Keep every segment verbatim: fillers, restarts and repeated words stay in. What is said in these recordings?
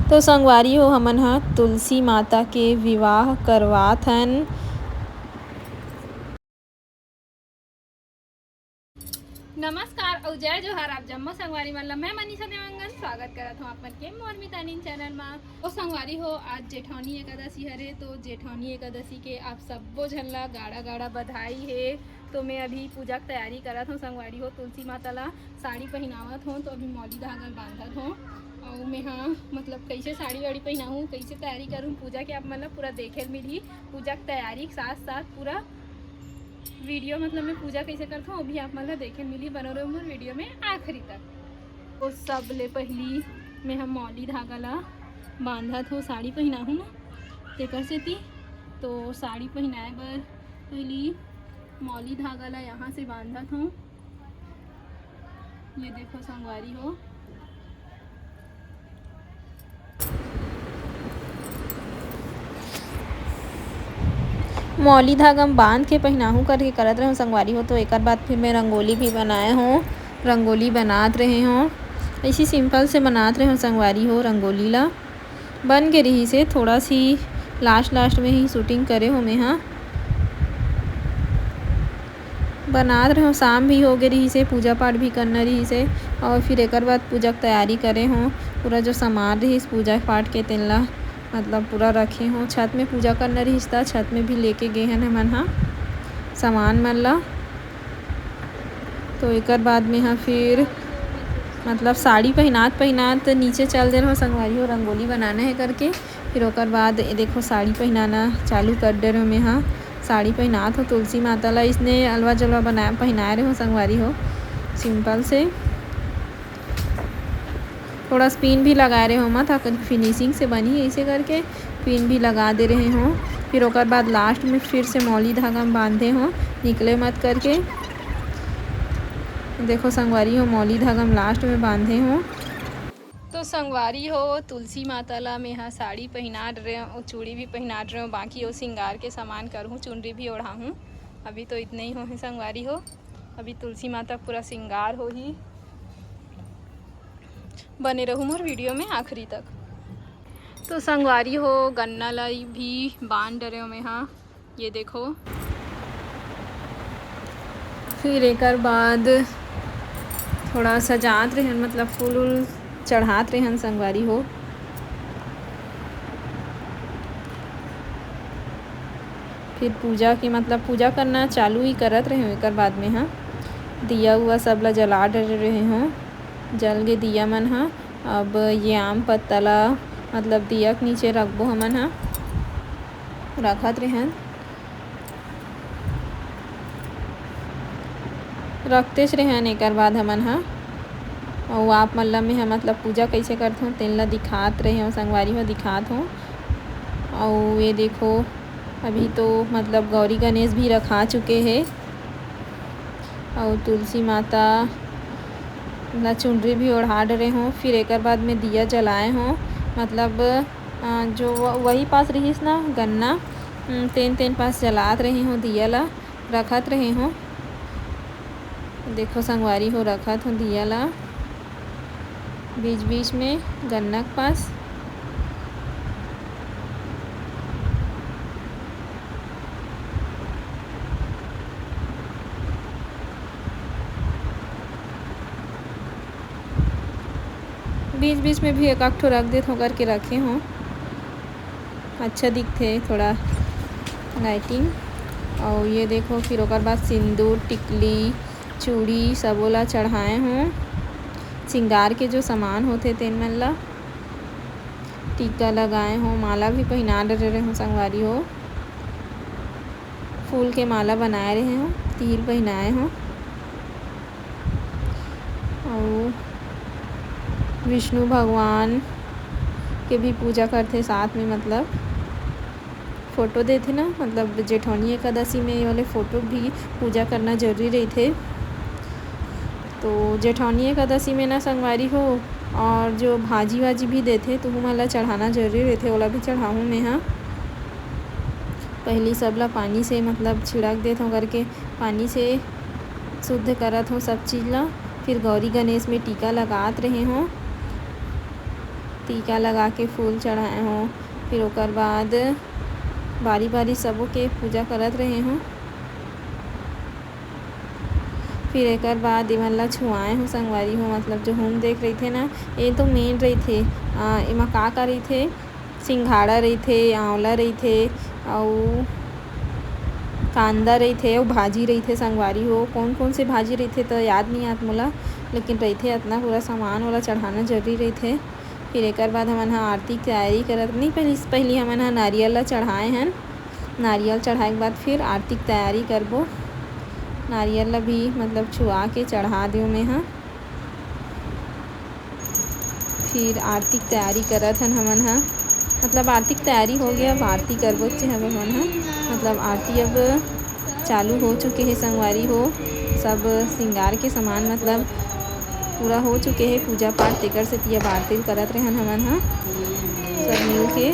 तो संगवारी हो, हमन ह तुलसी माता के विवाह करवात हन। नमस्कार अउ जय जोहार, आप जम्मो संगवारी मन ला मैं मनीषा देवांगन स्वागत करत हूँ आप मन के मोर मितानिन चैनल मा। तो संगवारी हो, आज जेठौनी एकादशी हरे, तो जेठौनी एकादशी के आप सब्बो झन ला गाड़ा गाड़ा बधाई हे। तो मैं अभी पूजा के तैयारी करत हूँ संगवारी हो, तुलसी माता ला साड़ी पहिनावत हूँ, तो अभी मौली धागा ल बांधत हूँ। अउ मैं हा मतलब कैसे साड़ी वाड़ी पहिनाहूँ, कैसे तैयारी करूँ पूजा के, आप मन ला पूरा देखे ल मिलही। पूजा के तैयारी के साथ साथ पूरा वीडियो, मतलब मैं पूजा कैसे करत हूँ, वो भी आप मन ला देखे ल मिलही। बने रहो मोर वीडियो में आखिरी तक। तो सबले पहली मैं हा मौली धागा ला बांधत हूँ, साड़ी पहिनाहूँ ना, तेकर सेती। तो साड़ी पहिनाए बर पहली मौली धागा ला यहाँ से बांधत हूँ। ये देखो संगवारी हो, मौली धागा म बांध के पहिनाहूँ करके करत रहेंव संगवारी हो। तो एकर बाद फिर मैं रंगोली भी बनाए हों, रंगोली बनात रहे हों, ऐसी सिंपल से बनात रहे हों संगवारी हो। रंगोली ला बन के रहिस हे, थोड़ा सी लास्ट लास्ट में ही शूटिंग करे हों मैं हा। बनात रहे हों, शाम भी हो गे रहिस हे, पूजा पाठ भी करना रहिस हे। और फिर एकर बाद पूजा के तैयारी करे हों, पूरा जो सामान रहिस पूजा पाठ के तेन ला मतलब पूरा रखे हों। छत में पूजा करना रहिस त छत में भी लेके गे हन हमन हा सामान मन ला। तो एकर बाद में हा फिर मतलब साड़ी पहिनात पहिनात नीचे चल दे रहो संगवारी हो, रंगोली बनाना है करके। फिर ओकर बाद ए देखो साड़ी पहिनाना चालू कर दे रहो मैं हा। साड़ी पहिनात हो तुलसी माता ला, इसने अलवा जलवा बनाए पहिनाए रहे हो संगवारी हो, सिंपल से। थोड़ा सा पिन भी लगाए रहे हो मैं, ताकि फिनिशिंग से बनी ऐसे करके पिन भी लगा दे रहे हो। फिर ओकर बाद लास्ट में फिर से मौली धागा में बांधे हो, निकले मत करके। देखो संगवारी हो, मौली धागा में लास्ट में बांधे हो। तो संगवारी हो, तुलसी माता ला मैं हा साड़ी पहिना रहे हो, चूड़ी भी पहिना रहे हो, बाकी वो सिंगार के सामान करहूँ, चुनरी भी ओढ़ाहूँ। अभी तो इतना ही हो है संगवारी हो, अभी तुलसी माता पूरा सिंगार होही। बने रहू मोर वीडियो में आखिरी तक। तो संगवारी हो, गन्ना ला भी बांध डरे हो मैं हा, ये देखो। फिर एकर बाद थोड़ा सजात रहन, मतलब फूल उल चढ़ात रहन संगवारी हो। फिर पूजा के मतलब पूजा करना चालू ही करत रहे हो। एकर बाद में हा दिया उआ सब ला जला डरे रहे हो, जल गे दिया मन हा। अब ये आम पत्ता ला मतलब दिया के नीचे रखबो हमन हा, रखत रहन, रखतेच रहन। एकर बाद हमन हा अउ आप मन ला मैं हा मतलब पूजा कैसे करथों तेन ला दिखात रहे हो संगवारी हो, दिखात हो। अउ ये देखो अभी तो मतलब गौरी गणेश भी रखा चुके हे अउ तुलसी माता ला चुनरी भी ओढ़ा डरे हो। फिर एकर बाद में दिया जलाए हो, मतलब अ, जो व-, वही पास रहिस ना गन्ना, उम, तेन तेन पास जलात रहे हो दिया ला, रखत रहे हो। देखो संगवारी हो, रखत हो दिया ला बीच बीच में गन्ना के पास। बीच बीच में भी एक आध ठो रख देत हो करके रखे हो, अच्छा दिखथे थोड़ा लाइटिंग। और ये देखो फिर ओकर बाद सिंदूर, टिकली, चूड़ी सबो ला चढ़ाए हो, सिंगार के जो सामान होथे तेन मन ला। टीका लगाए हो, माला भी पहिना डरे रहे हो संगवारी हो, फूल के माला बनाए रहे हो, तिल पहिनाए हो। अउ विष्णु भगवान के भी पूजा करथे साथ में, मतलब फोटो देथे ना, मतलब जेठौनी एकादशी में ये वाले फोटो भी पूजा करना जरूरी रहिथे। तो जेठौनी एकादशी में ना संगवारी हो, और जो भाजी वाजी भी देथे, तुहू मन ला चढ़ाना जरूरी रहिथे, ओला भी चढ़ाहूँ मैं हा। पहली सब ला पानी से मतलब छिड़क देथों करके, पानी से शुद्ध करत हों सब चीज ला। फिर गौरी गणेश में टीका लगात रहे हों। टीका लगा के फूल चढ़ाए हों। फिर ओकर बाद बारी बारी सबो के पूजा करत रहे हों। फिर एकर बाद एमन ला छुआए हों संगवारी हो, मतलब जो हूम देख रहिथे ना, ये तो मेन रहिथे। आ, एमा का का रहिथे? सिंघाड़ा रहिथे, आंवला रहिथे, अउ कांदा रहिथे, अउ भाजी रहिथे संगवारी हो। कौन कौन से भाजी रहिथे त याद नहीं आत मोला, लेकिन रहिथे अतना पूरा सामान ओला चढ़ाना जरूरी रहिथे। फिर एकर बाद हमन ह आरती के तैयारी करत, नहीं, पहली पहली हमन ह नारियल ला चढ़ाए हन। नारियल चढ़ाए के बाद फिर आरती के तैयारी करबो। नारियल ला भी मतलब छुआ के चढ़ा देव मैं ह। फिर आरती के तैयारी करत हन हमन ह, मतलब आरती के तैयारी हो गया, अब आरती करबो चे हवे हमन ह। मतलब आरती अब चालू हो चुके हे संगवारी हो, सब श्रृंगार के सामान मतलब पूरा हो चुके हे पूजा पाठ, तेकर सेती अब आरती करत रहन हमन ह सब मिल के।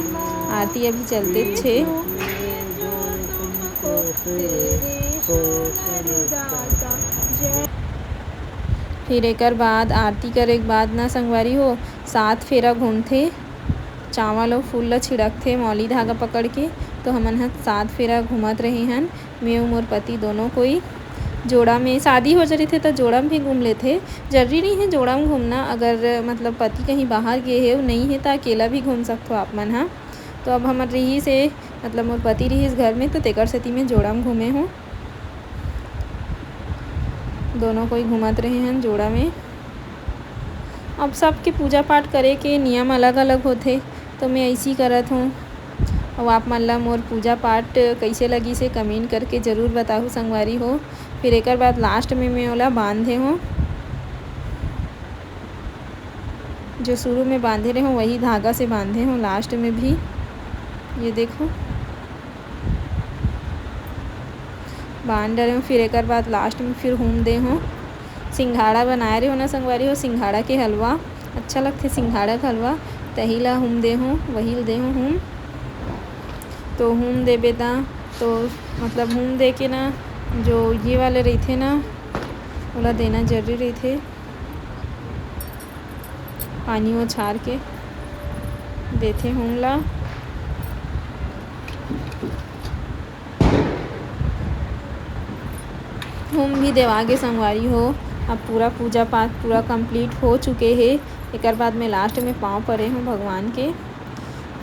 आरती अभी चलते छे। फिर एकर बाद आरती करे के बाद ना संगवारी हो, सात फेरा घूमथे, चावल अउ फूल ल छिड़कथे मौली धागा पकड़ के। तो हमन ह सात फेरा घूमत रहे हन, मैं अउ मोर पति दोनों कोई। जोड़ा में शादी हो जाथे त जोड़ा में भी घूम लेथे, जरूरी नहीं है जोड़ा में घूमना। अगर मतलब पति कहीं बाहर गे हे, नहीं है, त अकेला भी घूम सकथो आप मन ह। तो अब हमर रिहिस हे, मतलब मोर पति रिहिस घर में, तो तेकर सेती मैं जोड़ा में घूमे हूँ। दोनों कोई घूमत रहे हैं जोड़ा में। अब सबके पूजा पाठ करे के नियम अलग-अलग होथे, तो मैं ऐसी करत हूँ। अउ आप मन ला मोर पूजा पाठ कइसे लगिस हे, comment करके जरूर बताहू संगवारी हो। फिर एकर बाद last में मैं ओला बांधे हूँ, जो शुरू में बांधे रहे हूँ, वही धागा से बांधे हूँ last में भी। ये देखो, बांध डरे हूँ। फिर एकर बाद last में फिर हूम दे हूँ। सिंघाड़ा बनाए रहे हो ना संगवारी हो, सिंघाड़ा के हलवा अच्छा लगथे, सिंघाड़ा के हलवा, तही ला हूम दे हूँ, वही ल दे हूँ हूम। तो हूम देबे ता, तो मतलब हूम दे के ना, जो ये वाले रहिथे ना, ओला देना जरूरी रहिथे। पानी उछार के देथे हूम ला। हूम भी देवा गे संगवारी हो। अब पूरा पूजा पाठ पूरा complete हो चुके हे। एकर बाद में last में पाँव परे हूँ भगवान के।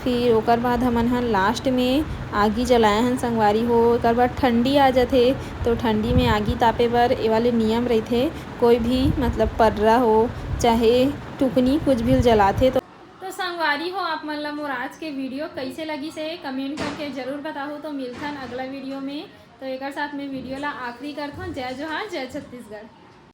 फिर ओकर बाद हमन ह last में आगी जलाए हन संगवारी हो। एकर बाद ठंडी आ जाथे, तो ठंडी में आगी तापे बर ए वाले नियम रहिथे। कोई भी मतलब पर्रा हो, चाहे टुकनी, कुछ भी जलाथे तो। तो संगवारी हो, आप मन ला मोर आज के video कइसे लगिस हे, comment करके जरूर बताहू। तो मिलथन अगला video में। तो एकर साथ में video ला आखिरी करथन। जय जोहार, जय छत्तीसगढ़।